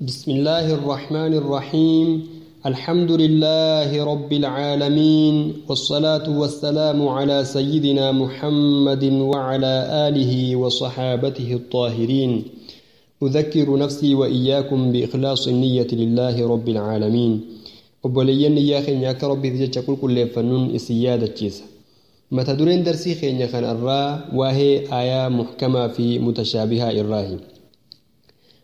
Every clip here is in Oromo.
بسم الله الرحمن الرحيم. الحمد لله رب العالمين، والصلاة والسلام على سيدنا محمد وعلى آله وصحابته الطاهرين. أذكر نفسي وإياكم بإخلاص النية لله رب العالمين. Obboleeyyan, niyyaa keenya akka Rabbiif jecha qulqulleeffannuun isin yaadachiisa. Mata dureen darsii keenya kan irraa waa'ee aayaa muhkamaa fi mutashaabihaa irraahi.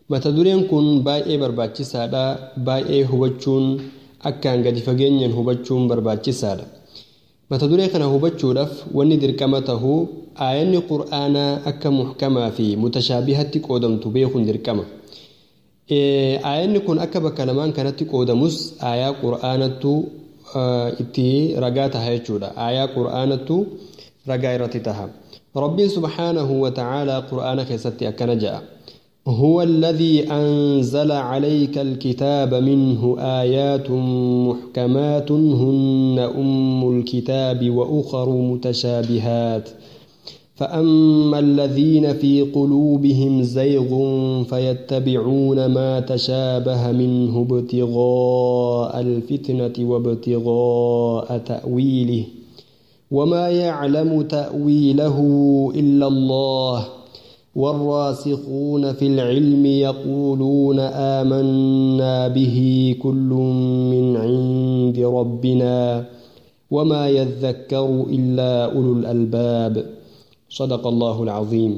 Mata dureen kun baay'ee barbaachisaadha. Baay'ee hubachuun, akkaan gadi fageenyaan hubachuun barbaachisaadha. Mata duree kana hubachuudhaaf wanni dirqama tahuu aayanni Qur'aanaa akka muhkamaa fi mutashaabihatti qoodamtu beekuun dirqama. Aayanni kun akka bakka lamaan kanatti qoodamus aayaa Qur'aanattu itti ragaa taha jechuudha. Aayaa Qur'aanattu ragaa irratti taha. Rabbiin subhaanahu wa ta'aalaa Qur'aana keessatti akkana jedha: هو الذي أنزل عليك الكتاب منه آيات محكمات هن أم الكتاب وأخر متشابهات، فأما الذين في قلوبهم زيغ فيتبعون ما تشابه منه ابتغاء الفتنة وابتغاء تأويله، وما يعلم تأويله إلا الله، والراسخون في العلم يقولون آمنا به كل من عند ربنا وما يذكر إلا أولو الألباب. صدق الله العظيم.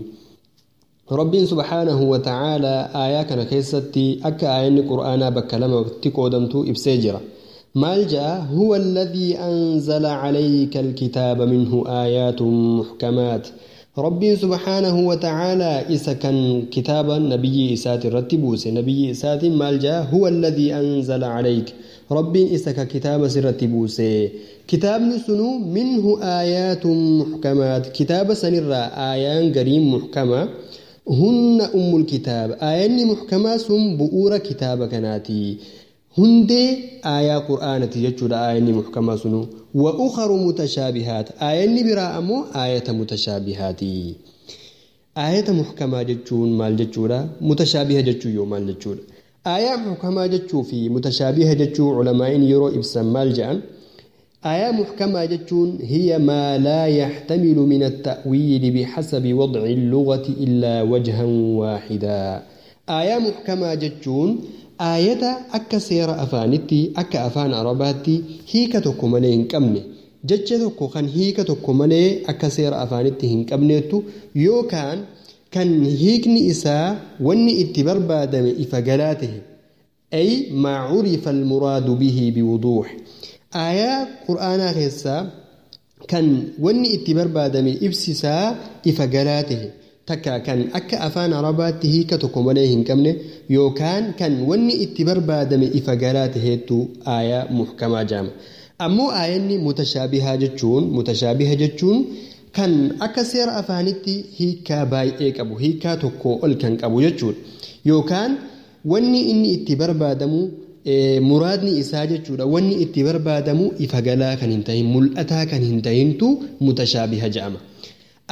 رب سبحانه وتعالى آية كان كيستي أكا آية قرآن بكلمة تقودمتو إبسيجرة. Maal ja'a? هو الذي أنزل عليك الكتاب منه آيات محكمات. Rabbiin subhaanahu wa ta'aalaa isa kan kitaaba nabiyyi isaati irratti buuse. Nabiyyi isaatiin maal ja'a? هو الذي أنزل عليك. Rabbiin isa ka kitaaba sirratti buuse. Kitaabni sunu منه آيات محكمات. Kitaaba sanirraa aayaan gariin muhkama. هن أم الكتاب. Aayanni muhkamaa sun bu'uura kitaaba kanaati. Hundee aayaa Qur'aanati jechuudha aayanni muhkamaa sunu. وأخر متشابهات. Aayanni biraa ammoo aayata mutashaabihaati. Aayata muhkamaa jechuun maal jechuudha? Mutashaabiha jechuun yoo maal jechuudha? Aayaa muhkamaa jechuu fi mutashaabiha jechuu culamaa'iin yeroo ibsan maal jedhan? Aayaa muhkamaa jechuun هي ما لا يحتمل من التأويل بحسب وضع اللغة إلا وجها واحدا. Aayaa muhkamaa jechuun aayata akka seera afaanitti, akka afaan Arabaatti hiika tokko malee hin qabne, jecha tokko kan hiika tokko malee akka seera afaanitti hin qabneettu, yookaan kan hiikni isaa wanni itti barbaadame ifa galaa tahe, أي ما عرف المراد به بوضوح. Aayaa Qur'aanaa keessaa kan wanni itti barbaadame ibsisaa ifa galaa tahe, takka kan akka afaan Arabaatti hiika tokko malee hin qabne, yookaan kan wanni itti barbaadame ifa galaa taheettu aayaa muhkamaa jedhama. Ammoo aayanni mutashaabiha jechuun kan akka seera afaanitti hiikaa baay'ee qabu, hiikaa tokko ol kan qabu jechuudha. Yookaan wanni inni itti barbaadamu, muraadni isaa jechuudha, wanni itti barbaadamu ifa galaa kan hin tahin, mul'ataa kan hin tahintu mutashaabiha jedhama.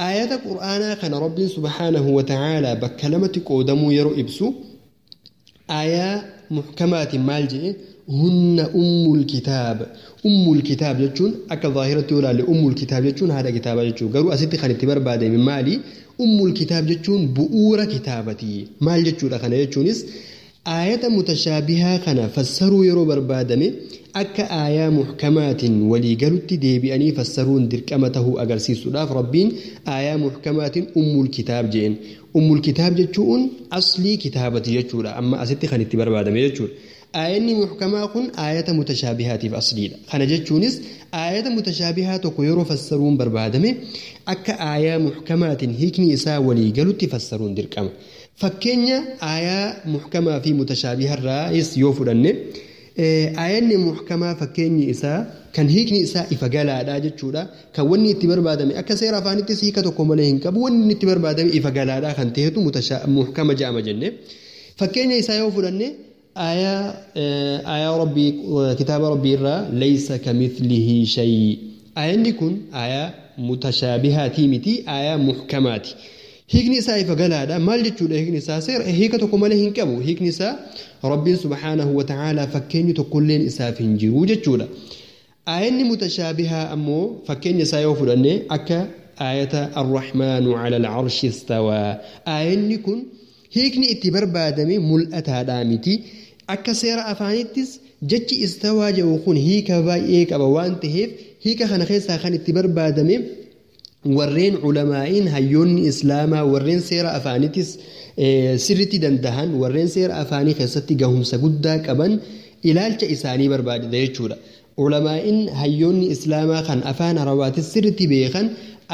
Aayata Qur'aanaa kana Rabbiin subhaanahu wa ta'aalaa bakka lamatti qoodamuu yeroo ibsu aayaa muhkamaatiin maal jedhe? هن أم الكتاب. أم الكتاب jechuun akka zaahiratti yoo ilaalle أم الكتاب jechuun haadha kitaabaa jechuudha. Garuu asitti kan itti barbaadame maali? أم الكتاب jechuun bu'uura kitaabati. Maal jechuudha kana jechuunis, aayata mutashaabihaa kana fassaruu yeroo barbaadame akka aayaa muhkamaatiin waliigalutti deebi'anii fassaruun dirqama tahuu agarsiisuudhaaf Rabbiin aayaa muhkamaatiin أم الكتاب jeen. أم الكتاب jechuun aslii kitaabati jechuudha. Amma asitti kan itti barbaadame jechuudha. Aayanni muhkamaa kun aayata mutashaabihaatiif asliidha. Kana jechuunis aayata mutashaabihaa tokko yeroo fassaruun barbaadame akka aayaa muhkamaatiin hiikni isaa waliigalutti fassaruun dirqama. Fakkeenya aayaa muhkamaa fi mutashaabiharraas yoo fudhanne, aayanni muhkamaa fakkeenyi isaa kan hiikni isaa ifa galaadha jechuudha. Kan wanni itti barbaadame akka seera afaanittis hiika tokko malee hin qabu, wanni itti barbaadame ifa galaadha kan ta'etu muhkama jedhama jenne. Fakkeenya isaa yoo fudhanne, aayaa Rabbii, kitaaba Rabbii irraa ليس كمثله شيء. Aayanni kun aayaa mutashaabihaatii miti, aayaa muhkamaati. Hiikni isaa ifa galaadha. Maal jechuudha hiikni isaa? Seera hiika tokko malee hin qabu. Hiikni isaa Rabbiin subhaanahu wa ta'aalaa fakkeenyi tokkolleen isaaf hin jiru jechuudha. Aayanni mutashaabihaa ammoo fakkeenya isaa yoo fudhanne akka aayata Arrahmaanu ala al-arshi istawaa. Aayanni kun hiikni itti barbaadame mul'ataadhaa miti. Akka seera afaanittis jechi istawaa jedhu kun hiika baay'ee qaba waan ta'eef hiika kana keessaa kan itti barbaadame warreen culamaa'iin hayyoonni islaamaa warreen seera afaanittis sirritti dandahan warreen seera afaanii keessatti gahumsa guddaa qaban ilaalcha isaanii barbaadida jechuudha. Culamaa'iin hayyoonni islaamaa kan afaan arabaatis sirritti beekan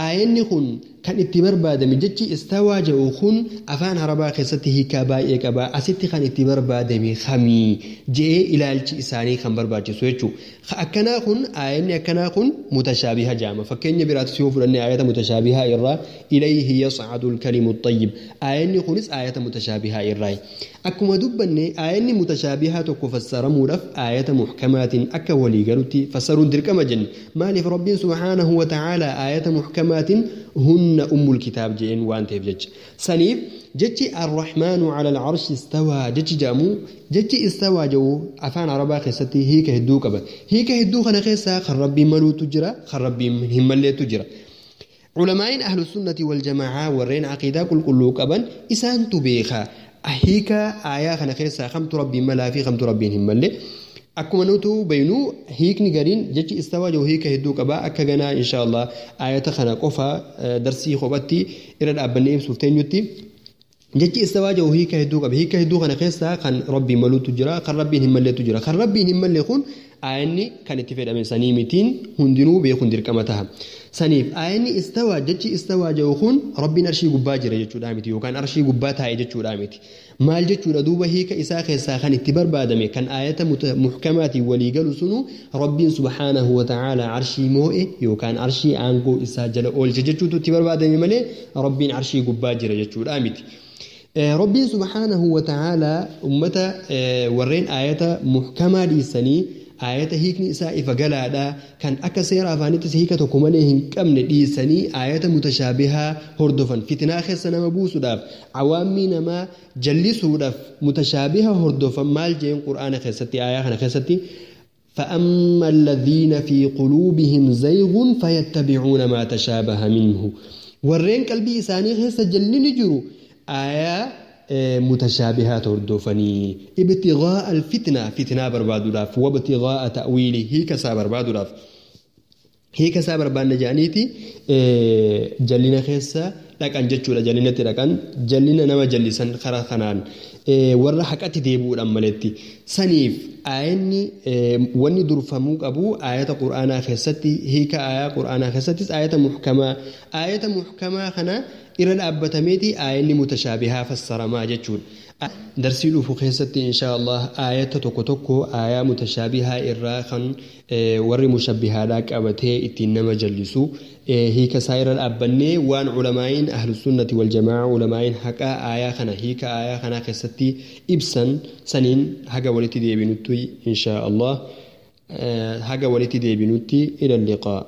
aayanni kun kan itti barbaadame jechi istawaa jedhu kun afaan arabaa keessatti hiikaa baay'ee qaba asitti kan itti barbaadame kamii je'ee ilaalchi isaanii kan barbaachisu jechuudha. Akkanaa kun aayanni akkanaa kun mutashaabiha jedhama. Fakkeenya biraatis yoo fudhanne aayata mutashaabihaa irraa ilayhi yas'adu al-kalimu at-tayyib. Aayanni kunis aayata mutashaabihaa irraa. Akkuma dubbanne aayanni mutashaabihaa tokko fassaramuudhaaf aayata muhkamaatiin akka walii galutti fassaruun dirqama jenne. Maaliif Rabbiin subhaanahu wa ta'aalaa aayata muhkamaatiin hunna ummul kitaab jeen waan ta'eef jecha. Saniif jechi arrahmaanu ala alcarshi istawaa jechi jedhamu jechi istawaa jedhu afaan arabaa keessatti hiika hedduu qaba. Hiika hedduu kana keessaa kan rabbiin maluutu jira kan rabbiin hin malleetu jira. Culamaa'iin ahlu sunnati wal jamaa'aa warreen aqiidaa qulqulluu qaban isaantu beeka. Hiika aayaa kana keessaa kamtu rabbiin malaa fi kamtu rabbiin hin malle. Akkuma nutu beeknu hiikni gariin jechi istawaa jiru hiika hedduu qaba akka ganaa insha Allah aayata kana qofa darsii kophatti irra dhaabbannee ibsuuf teenyutti jechi istawaa jiru hiika hedduu qaba. Hiika hedduu kana keessaa kan rabbiin maluutu jira kan rabbiin hin malleetu jira. Kan rabbiin hin malle kun aayanni kan itti fedhame sanii mitiin hundinuu beekuun dirqama taha. Saniif aayanni istawaa jechi istawaa jiru kun rabbiin arshii gubbaa jira jechuudha miti yookaan arshii gubbaa taa'e jechuudha miti. Maal jechuudha duuba hiika isaa keessaa kan itti barbaadame kan aayata muhkamaatiin walii galu sunu rabbiin subhaanahu wa ta'aalaa arshii moo'e yookaan arshii aangoo isaa jala oolche jechuutu itti barbaadame malee rabbiin arshii gubbaa jira jechuudha miti. Rabbiin subhaanahu wa ta'aalaa ummata warreen aayata muhkamaa dhiisanii aayata hiikni isaa ifa galaadha kan akka seera afaanittis hiika tokko malee hin qabne dhiisanii aayata mutashaabihaa hordofan fitinaa keessa nama buusuudhaaf awaammii namaa jallisuudhaaf mutashaabiha hordofan maal jeen qur'aana keessatti aayaa kana keessatti فأما الذين في قلوبهم زيغ فيتبعون ما تشابه منه ورين قلبي إساني خيس جلني جرو آية متشابهات هردوفني ابتغاء الفتنة فتنة بربادولاف وابتغاء تأويله هي كسا بربادولاف هي كسا بربان جانيتي جلنا خيسا dhaqan jechuudha jallinatti dhaqan jallina nama jallisan karaa kanaan warra haqatti deebi'uudhaan maletti saniif aayanni wanni durfamuu qabu aayata qur'aanaa keessatti hiika aayaa qur'aanaa keessattis aayata muhkamaa aayata muhkamaa kana irra dhaabbatameeti aayanni mutashaabihaa fassaramaa jechuudha. Darsii dhufu keessatti insha Allah aayata tokko tokko aayaa mutashaabihaa irraa kan warri mushabbihaadhaa qabatee ittiin nama jallisu hiika isaa irra dhaabbannee waan culamaa'iin ahlusunnati wal jamaa culamaa'iin haqaa aayaa kana hiika aayaa kanaa keessatti ibsan saniin haga walitti deebinutti insha Allah haga walitti deebinutti ila liqaa.